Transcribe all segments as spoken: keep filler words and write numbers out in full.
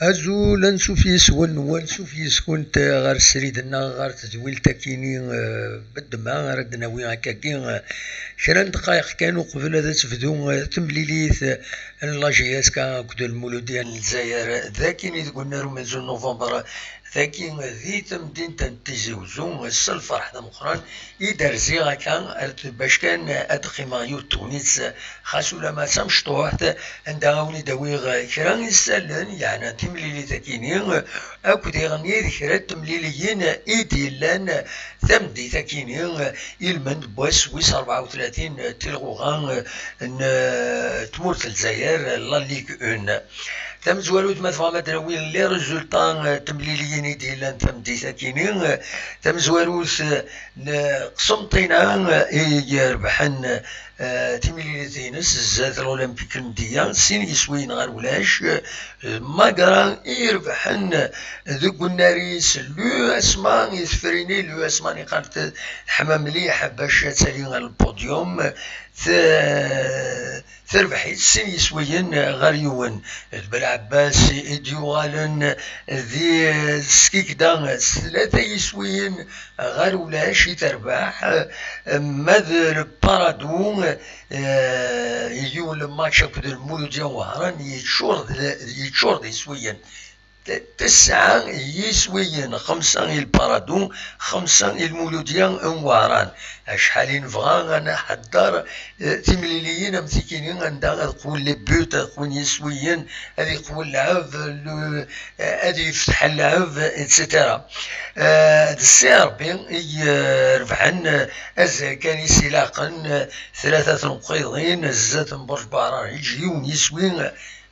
Azul, ansuf yes-wen, wansuf yes-kunt ɣer srid-nneɣ, ɣer tedwilt akini, eh, beddma ara d-nawi akkagi, eh, kra n dqayeq kan uqbel ad tebdu, eh, temlilit, eh, n la J S K akked Lmuludya n Lezzayer, dagi deg unnar umenzu n November, dagi di temdint n Tizi Uzzu, s lferḥ d ameqqran i d-rziɣ akka, ar-, bac kan ad d-qqimeɣ yiwet tegnit, xas ulamma d tamecṭuḥt, anda a wen-id-awiɣ kra n yisallen yeɛnan timlilit akini, akked iɣenni d kra n temliliyin i d-yellan tameddit akini, ilmend n wass wis rebɛa u tlatin tilɣuɣa n tmurt n Lezzayer, la Ligue un. Tamezwarut, ma tebɣam ad d-nawi les résultats, eh, temliliyin i d-yellan tameddit akini, eh, tamezwarut, eh, n Qsenṭina, eh, i irebḥen, eh, timlilit-ines zdat l'Olympique n Mdiya, sin yiswiyen ɣer ulac, eh, Magra i irebḥen, eh, deg unnar-is l'U S M A i tefrini, l'U S M A i qqaren teḥma mliḥ bac ad tali ɣer lpudyum, te-, terbeḥ-itt sin yiswiyen ɣer yiwen. D Belɛebbas i d-yuɣalen di Skikda s tlata yiswiyen ɣer ulac i terbeḥ. Ma d Leparadu, eh, yiwen lmatch akked Lmuludya Wehran yeččur d, yeččur d iswiyen. T-, tesɛa yiswiyen, xemsa i Leparadu, xemsa i Lmuludya n Wehran. Acḥal i nebɣa ad nḥedder, eh, timliliyin am tikini, anda ad qwen les buts, ad qwen yiswiyen, ad iqwen lɛeb, le-, eh, ad yefteḥ lɛeb, et cetera. Eh, d Si Ṛebbi i, eh, rebḥen, eh, azal kan i s-ilaqen, eh, tlata tneqqiḍin, zdat n Burj Bahrain, yiwen yiswi,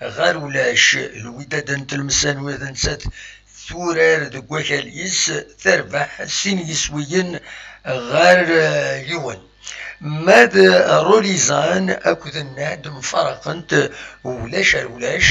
ɣer ulac. Lwidad n Tlemsan, ula d nettat turar deg wakal-is, terbeḥ sin yiswiyen ɣer, eh, yiwen. Ma d Rulizan akked Nnad mfaraqent ulac ar ulac,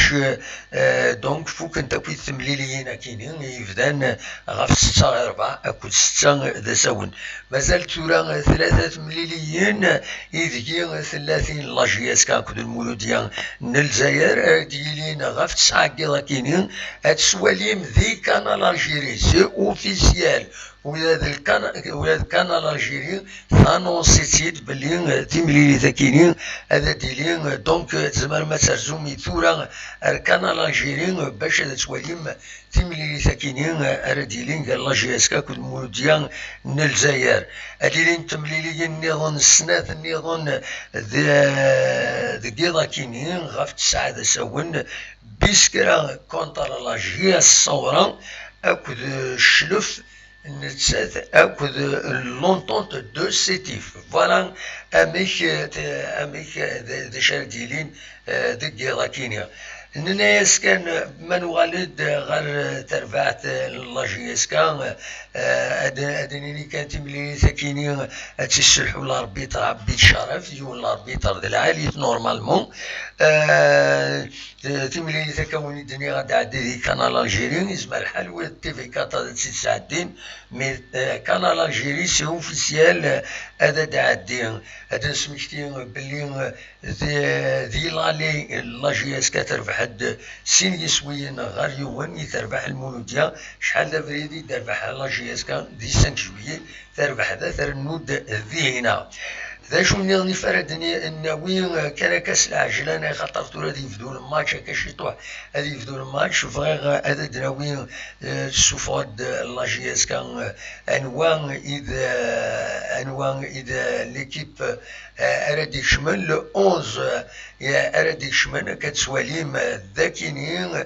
eh, donc fukent akk temliliyin akini yebdan ɣef setta i rebɛa akked setta d asawen. Mazal tura tlata temliliyin ideg tella tin n la J S K akked Lmuludya n Lezzayer, ara d-yilin ɣef tesɛa n yiḍ akini. Ad twalim di Kanal Algérie, c'est officiel. Ula d lkan-, ula d Kanal Algérie tanonsi-tt-id belli, eh, timlilit akini ad d-tili. Donc, eh, tzemrem ad terzum i tura ar Kanal Algérie, eh, bac ad twalim timlilit akini, eh, ara d-yilin gar la J S K akked Lmuludya n Lezzayer. Ad ilin temliliyin nniḍen, snat nniḍen, eh, d-, deg yiḍ akini, ɣef tesɛa d asawen, Biskra contre la J S Saoura akked, eh, Cclef, nettat akked l'Entente de Sétif. Voilà amek, eh, te-, amek, eh, d, d acu ara d-yilin, eh, deg yiḍ akini. Nenna-yas kan, eh, ma nuɣal-d ɣer, eh, terbaɛt, eh, n la J S K, eh, ad, ad nini kan timlilit akini ad tt-isselḥu l'arbitre Abid Sharaf, yiwen l'arbitre d lɛali-t normalement. Eh, Eh, timlilit akka win i d-nniɣ ad d-tɛeddi di Kanal Algérie, yezmer lḥal ula d T V quatre ad tt-id-sɛeddin, mais, eh, Kanal Algérie, c'est officiel, eh, ad d-tɛeddi. Ad d-nesmekti belli, eh, di, di l'aller, la J S K terbeḥ-d sin yiswiyen ɣer yiwen i terbeḥ Lmuludya, acḥal d abrid i d-terbeḥ la J S K di cinq juillet, terbeḥ da, trennu-d dihina. D acu nniḍen i ara d-nawi, eh, kan akka s lɛejlan, axaṭer tura ad yebdu lmatch akka ciṭuḥ, ad yebdu lmatch, bɣiɣ, eh, ad d-nawi, eh, tessufeɣ-d, eh, la J S K, eh, anwa i d, eh, anwa i d, eh, l'équipe, eh, ara d-ikecmen, le onze, eh, ara d-ikecmen, akka tettwalim, eh, d akini,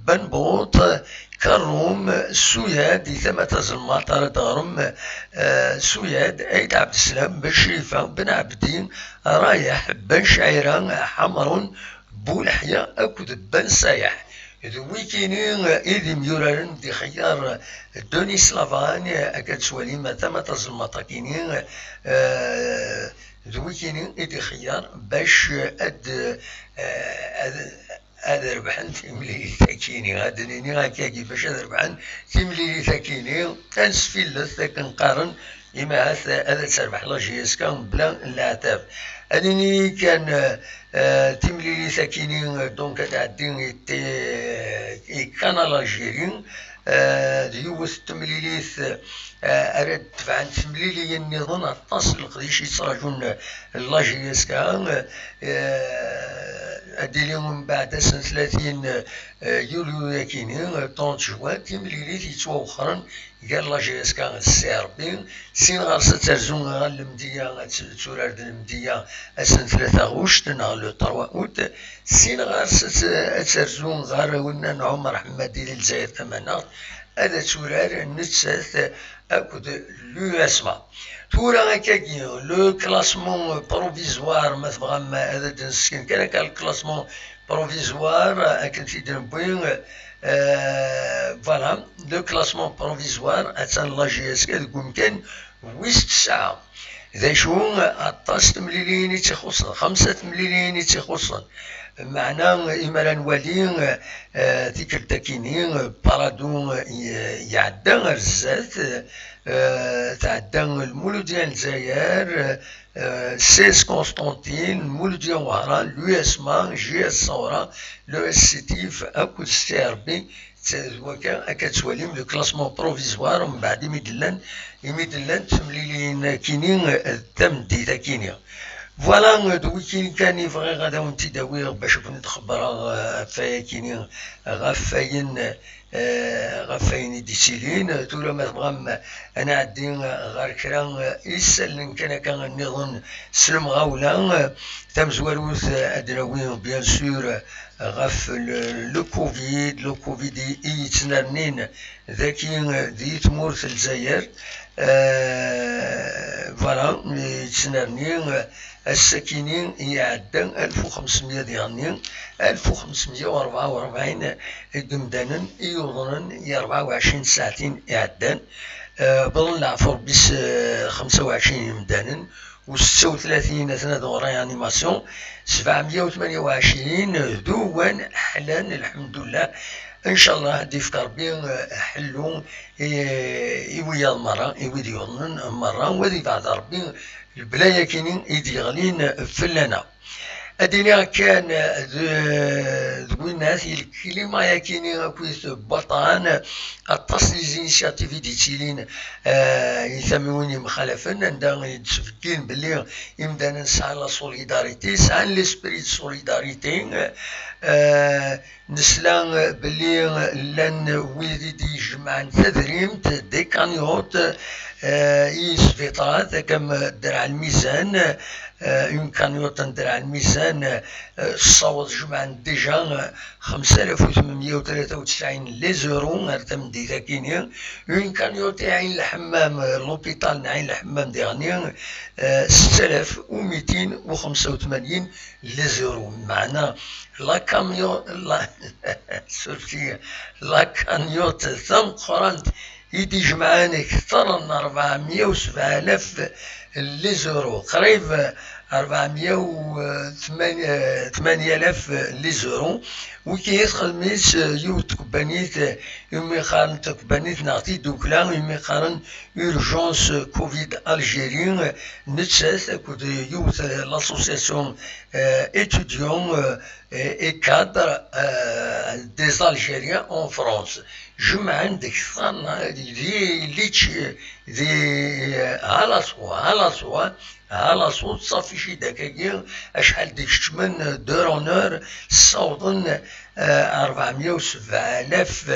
Benbuṭ, Karum, Suyad, di tama tazelmaṭ ara d-teɣrem, eh, Suyad, Ayt Ɛebdeslam, Ben Crifa, Ben Ɛebdi, Rayeḥ, Ben Cɛira, Ḥamrun, Buleḥya akked Ben Sayeḥ. D wikini i d imyuraren d-ixeyyar Denis Lavagne, akka d-tettwalim tama tazelmaṭ akini, eh, d wikini i d-ixeyyar bac ad, eh, ad, ad rebḥen timlilit akini. Ad d-nini akkagi, bac ad rebḥen timlilit akini, ad nesfillet akken qqaren, imi ahat ad terbeḥ la J S K mebla leɛtab. Ad nini kan, euh, euh, timlilit akini, euh, donc ad tɛeddi i t-, i Canal Algérie, euh, d yiwet n temlilit, euh, ara d-tebɛent temliliyin nniḍen, aṭas n leqdic yettraǧun la J S K, euh, ad d-tili mbeɛd ass n tlatin, euh, yulyu akini, euh, trente juin, timlilit yettwawexxren gar la J S K d C R B, sin ɣer-s ad terzu ɣer lemdiya, ad t-, turar d lemdiya ass n tlata ɣuct neɣ le trois août, sin ɣer-s ad t-, ad terzu ɣer winna n Ɛumer Ḥemmadi di Lezzayer Tamaneɣt, ad turar nettat akked l'U S M A. Tura akkagi, le classement provisoire, ma tebɣam ad d-nesken kan akka le classement provisoire, akken t-id-newwi, euh, voilà, le classement provisoire, attan la J S K deg umkan wis tesɛa. D acu, aṭas temliliyin i tt-ixuṣṣen, xemsa temliliyin i tt-ixuṣṣen. Meɛna, imir ad nwali, euh, tikkelt akini, euh, Parado, euh, i-, iɛedda ar zdat, euh, tɛedda Lmuludya n Lezzayer, euh, euh, C S Constantine, Lmuludya Wehran, l'U S M A, J S Saoura, l'U S Sétif, akked C R B, d wakka akka tettwalim le classement provisoire, mbeɛd imi d-llan, imi d-llan temliliyin akini, euh, tameddit akini. Voilà, euh, d wikini kan i bɣiɣ ad awen-t-id-awiɣ bac ad ken-id-xebbreɣ, euh, ɣef wayakini, ɣef wayen, euh, ɣef wayen i d-yettilin. Tura ma tebɣam ad nɛeddi ɣer kra isallen kan akka nniḍen s lemɣawla. Tamezwarut ad d-nawi, bien sûr, ɣef le, le Covid, le Covid i, i yettnernin daki di tmurt n Lezzayer. Euh, voilà, yettnerni, euh, ass-akini iɛedda alef u xemsemya diɣenni, alef u xemsemya u rebɛa u rebɛin n yimdanen i yuḍnen i rebɛa u ɛecrin tsaɛtin iɛeddan. Euh, wwḍen leɛfu Rebbi s, euh, xemsa u ɛecrin n yimdanen, u setta u tlatin atna d en réanimation, sebɛemya u tmanya u ɛecrin d uwan ḥlan, lḥemdullah. Ncallah ad d-ifk Rebbi, euh, ḥellu i, i wiyaḍ merra, i wid yuḍnen merra, u ad ibeɛd Rebbi lebla-yakini i d-yeɣlin fell-aneɣ. Ad d-iniɣ kan, d, d winnat, i lklima-yakini akkit waṭṭan, aṭas n les initiatives i d-yettilin, euh, i tamiwin yemxalafen, anda i d-ttbeggin belli imdanen sɛan la solidarité, sɛan l'esprit de solidarité, euh, Nesla belli llan wid i d-ijemɛen tadrimt, des cagnottes, euh, i sbiṭarat, akka am Dderɛ Lmizan, euh, une cagnotte n Dderɛ Lmizan, euh, tessaweḍ jemɛen déjà, euh, xemsa alaf u tmenmya u tlata u tesɛin les euros ar tameddit-akini, une cagnotte i Ɛin Lḥemmam, euh, l'hôpital n Ɛin Lḥemmam diɣenni, euh, setta alaf u mitin u xemsa u tmanyin les euros. Meɛna, la camion-, la, surti, la cagnotte tameqqrant i d-ijemɛen kter n rebɛemya u sebɛa alaf les euros, qrib rebɛemya u tmanya alaf les euros. Wiki i txedm-itt yiwet n tkebbanit, imi qqaren takebbanit neɣ tiddukla, imi qqaren Urgence Covid Algérie, nettat akked yiwet l'association, euh, étudiants, euh, et cadres, euh, des Algériens en France. Jemɛen deg kter n, di, di, di, euh, halaṣu, halaṣu, halaṣu, ttṣafi-d akkagi, acḥal d-ikeččmen, euh, de runner, ssawḍen, euh, rebɛemya u sebɛa alaf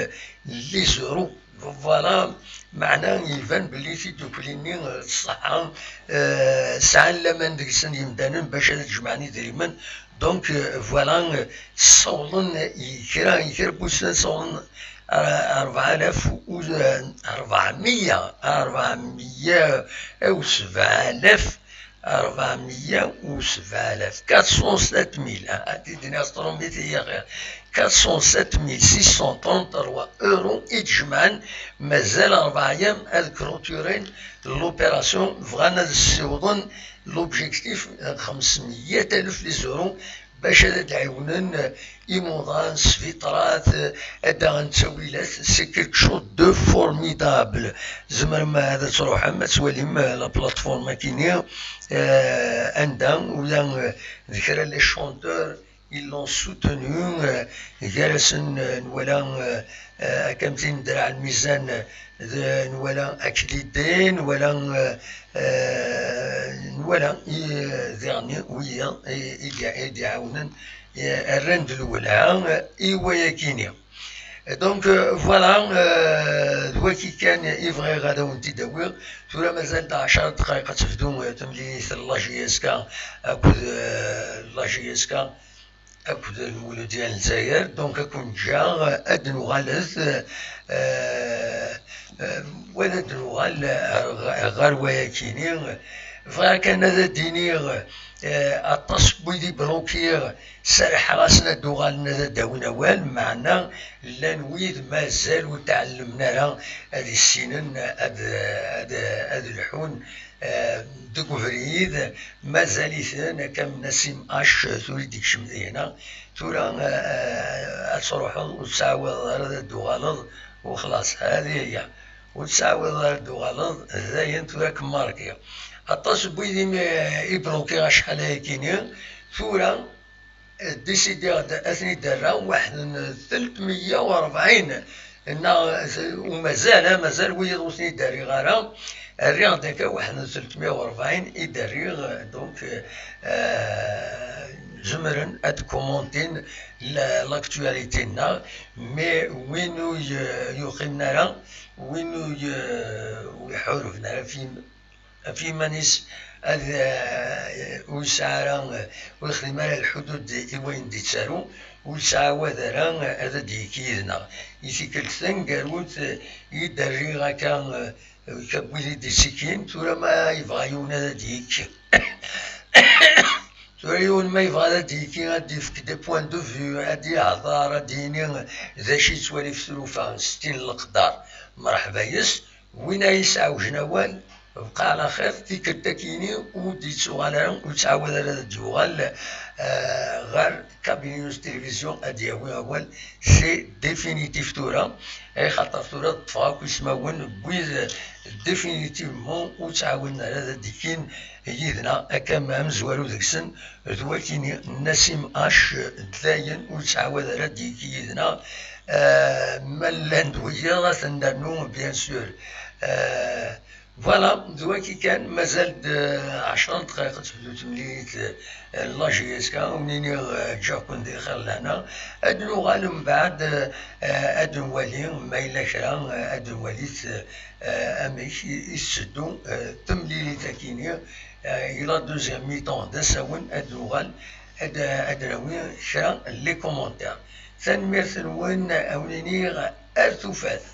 les euros. Voilà, meɛna iban belli tiddukli-nni, euh, tṣeḥḥa, euh, sɛan laman deg-sen yimdanen bac ad jemɛen idrimen. Donc, euh, voilà, euh, ssawḍen i kra, i kra n wussan, ssawḍen, euh, rebɛa alaf u, euh, rebɛemya, rebɛemya u sebɛa alaf, rebɛemya u sebɛa alaf, quatre cent sept mille, ah, ad d-iniɣ s trumit i axir, quatre cent sept mille six cent trente-trois euros i d-jemɛen, mazal rebɛa yyam ad clôturen l'opération, bɣan ad ssiwḍen l'objectif, euh, xemsemya alef les euros, bac ad d-ɛiwnen imuḍan, sbitrat, ad d-aɣen ttawilat. C'est quelque chose de formidable. Tzemrem ad truḥem ad twalim la plateforme akini, anda ula d kra les chanteurs ils l'ont soutenu, gar-asen nwala akamti n Draɛ Lmizan, nwala Aklide, nwala nwala diɣen wiyaḍ i d-iɛawnen, rran-d lwelha i wayakini. Donc, voilà, d waki kan i bɣiɣ ad awen-t-id-awiɣ. Tura mazal d ɛecra dqayeq ad tebdu temlilit n la J S K akked la J S K akked Lmuludya n Lezzayer. Donc, ad ken-ǧǧeɣ ad d-nuɣalet, wala ad d-nuɣal ɣer wayakini. Bɣiɣ kan ad d-iniɣ, aṭas n wid i blukiɣ, serḥeɣ-asen ad d-uɣalen ad d-awin awal, meɛna llan wid mazal ur tɛellmen ara ad issinen ad, ad, ad lḥun deg ubrid, mazal-iten akka am Nasim H tura i d-ikcem dihna. Tura ad truḥeḍ ur tettɛawadeḍ ara ad d-tuɣaleḍ, u xlaṣ, hadi hiya. Ur tettɛawadeḍ ara ad d-tuɣaleḍ, dayen tura ad kem-markiɣ. Aṭas n wid i blukiɣ acḥal ayakini, tura décidiɣ-d ad ten-id-rreɣ waḥed n telt meyya u rebɛin, neɣ umazal, mazal wiyaḍ ur ten-id-rriɣ ara, rriɣ-d akka waḥed n telt meyya u rebɛin i d-rriɣ, donc zemren ad commentin l'actualité-nneɣ, mais win ur yuqimen ara, win ur iḥuruben ara fi ɣef yiman-is, ad ur yesɛi ara, ur yexdim ara lḥudud i wayen d-yettaru, ur yettɛawad ara ad d-yekki yid-neɣ. I tikkelt taneggarut i d-rriɣ akka, akka n wid i d-yettikkin, tura ma yebɣa yiwen ad d-yekki. Tura yiwen ma yebɣa ad d-yekki, ad d-yefk des points de vue, ad d-yehḍer, ad d-yini d acu yettwali f tlufa, settin leqder, mreḥba yes. Win ay yesɛewjen awal, bqa ɛla xir, tikkelt akini ur d-yettuɣal ara, ur yettɛawad ara ad d-yuɣal ɣer Kabyle News Télévision ad d-yawi awal. C'est définitif tura, ay xaṭer tura ṭṭfeɣ akk ismawen n wid définitivement ur ttɛawaden ara ad d-kkin yid-neɣ, akka ma amezwaru deg-sen d wakini Nasim H, dayen ur yettɛawad ara ad d-yekki yid-neɣ. Ma llan-d wiyaḍ ad ten-nernu, bien sûr. Voilà, d waki kan, mazal-d ɛecra n dqayeq ad tebdu temlilit n la J S K, ur nini ǧǧiɣ-ken di xir lehna. Ad nuɣal mbeɛd, ad nwali ma yella kra, ad nwali amek i tetteddu temlilit akini. Et la deuxième mi-temps d asawen, ad nuɣal ad nawi kra n les commentaires. Tanemmirt-nwen, ad wen-iniɣ ar tufat.